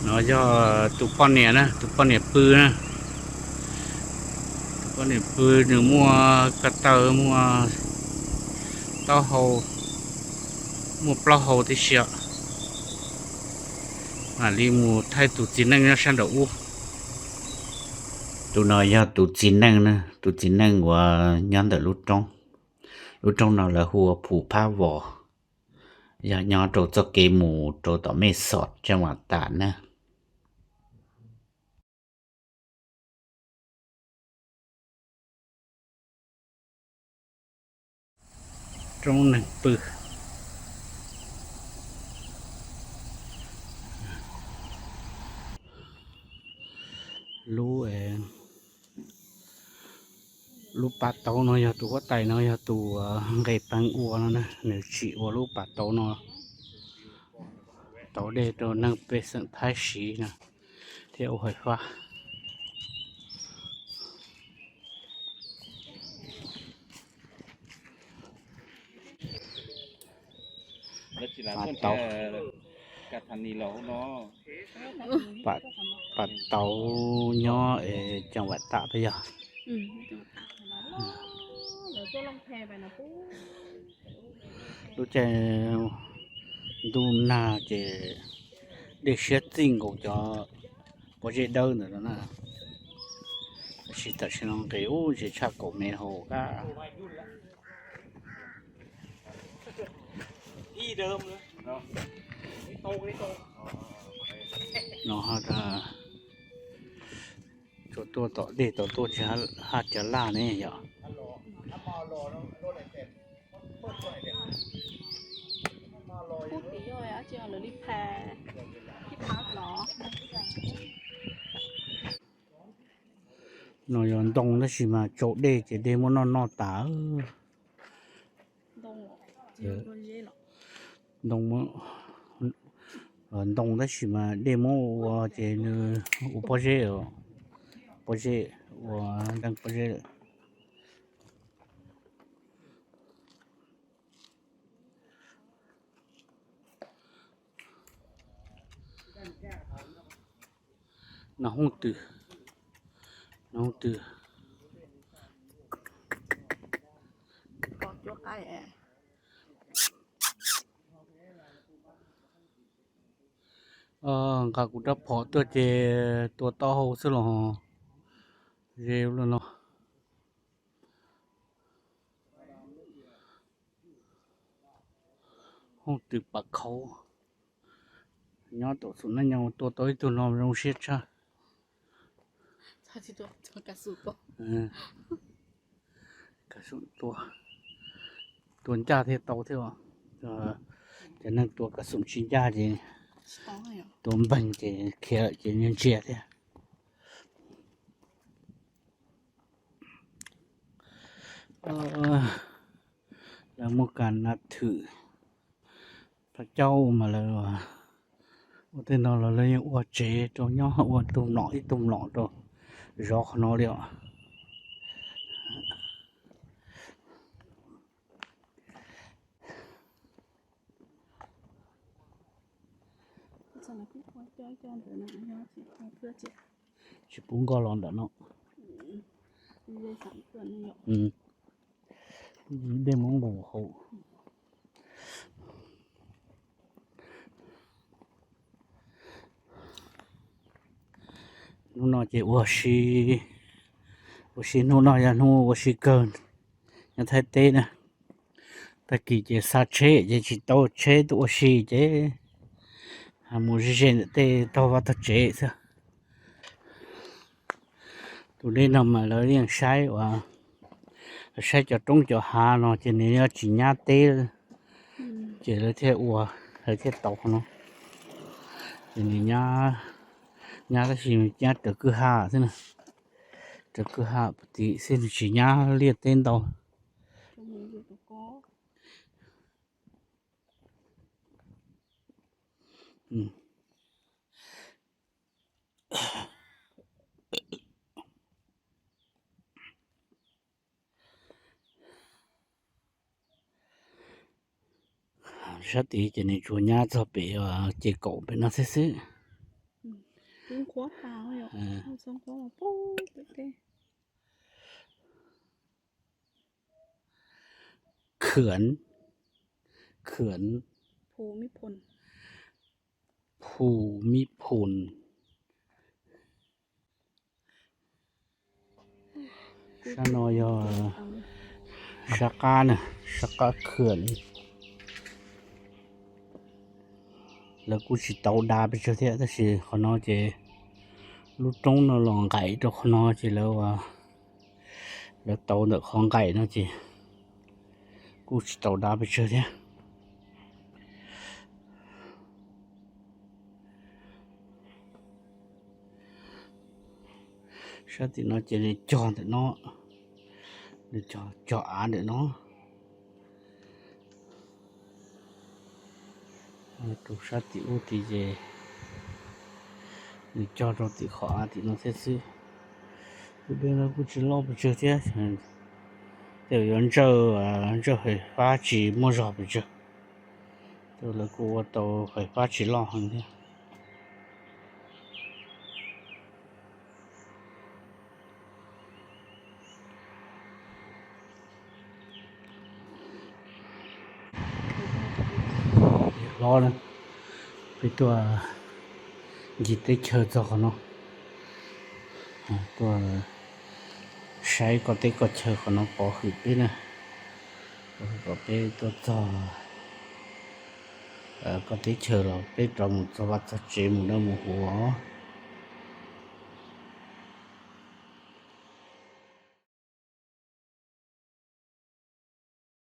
No yog tus poj niam na, tus poj niam pw na. Tus poj niam pw nws muaj ko taw, muaj taub hau, muaj plaub hau tib si. Mam li mus thaij tus txiv neej nyob sab nraum ub. Tus no yog tus txiv neej na, tus txiv neej uas nyob ntawm lub roob. Lub roob no lawv hu ua Phu Phab Vos, yog nyob rau txoj kev mus rau tom Mej Xom Tseej Vam Tam na. Roob neeg pw. Lub, lub pas tauv no yog tus huab tais no yog tus nqes peev ua no na, nws tsim ua lub pas tauv no, tauv dej rau neeg pej xeem Thaib siv no thiab ua hais fab. Pas tauv, pas tauv nyob es Tseej Vam Tam peb yog. Lub caij ntuj nag ces dej siab txij nkaus cov pob zeb dawb ntawd no na. Tab sis tam sim no nqis ub ntsis tshaj kaum mev hauv kab. No tsuas tuaj tom dej tau tuaj tsis haj cov laj ne yom. No yog ntoo tab sis mas tsaus dej ces dej muab noj noj tas. Ntoo, ntoo tab sis mas dej muab ua ces nws ua pob zeb, pob zeb, ua nreej pob zeb lawm. No hooj twm, no hooj twm. Nqa kuv rab phom tuaj ces tua taub hau xwb los ze ua luaj no. Hooj twm pas khauv. Nyob tom xum nab nyo tua tau ib tug no zoo siab tshaj. Tua ncaj thiaj tau thiab. Cov neeg tua kas xum tsis ncaj ces tua npeeg ces khiav lawm ces ntsia thiab. Lawv muaj kas nas thwm, phav caub mas lawv ua tej no los lawv yeej ua tsev rau nyob, ua tug mlom ib tug mlom rau zov qhov no li os. Tsis pub nkoj los ntawm no. Dej muab nqus hauv. Hnub no ces ua si, ua si hnub no yog hnub ua si kawg nyob Thaib teb na. Tag kis ces xa tsheb ces tsis tau tsheb tuaj ua si ces mus ze ze ntawm tej tog vaj tog tsev xwb. Tus dej no mas lawv yeej saib ua, lawv saib cov roob cov hav no ces nws yuav tsis nyab teb, ces lawv thiaj ua, lawv thiaj tau qhov no. Ces nws nyab, nyab tab sis nyab raws kwj ha xwb na, raws kwj ha puv tim xwb nws tsis nyab liaj teb ntau. Sab tid ces nws tsuas nyab txog pem ces kaum pem no xwb xwb. Txob nqhuab tas, txob nqhuab mas pub pem teb. Khwm, khwm, phu mib phun. Sab no yog sab qab na, sab qab khwm. Lawv kuj tsis tau da pes tsawg thiab, tab sis qhov no ces lub roob no los nqaim rau qhov no ces lawv, lawv tau ntawm qhov nqaim no ces kuj tsis tau da pes tsawg thiab. Sab tim no ces nws cog ntawm no, nws cog, cog av ntawm no. Rau sab tim ub tid ces nws cog rau tim qhov av tim no thiab xwb. Tus dej no kuj tsis loj pes tsawg thiab, tej zaum yuav ntsawj, ntsawj fais fab tsis muaj zog pes tsawg. Tej zaum lawv kuj ua tau fais fab tsis loj heev thiab. Hlob na, peb tuaj ncig teb chaws txog qhov no, tuaj saib koj teb koj chaw qhov no pov hwm peb na, pov hwm kom peb tuaj txog koj teb chaws los peb rov mus txog vaj txog tsev mus dawb mus huv os.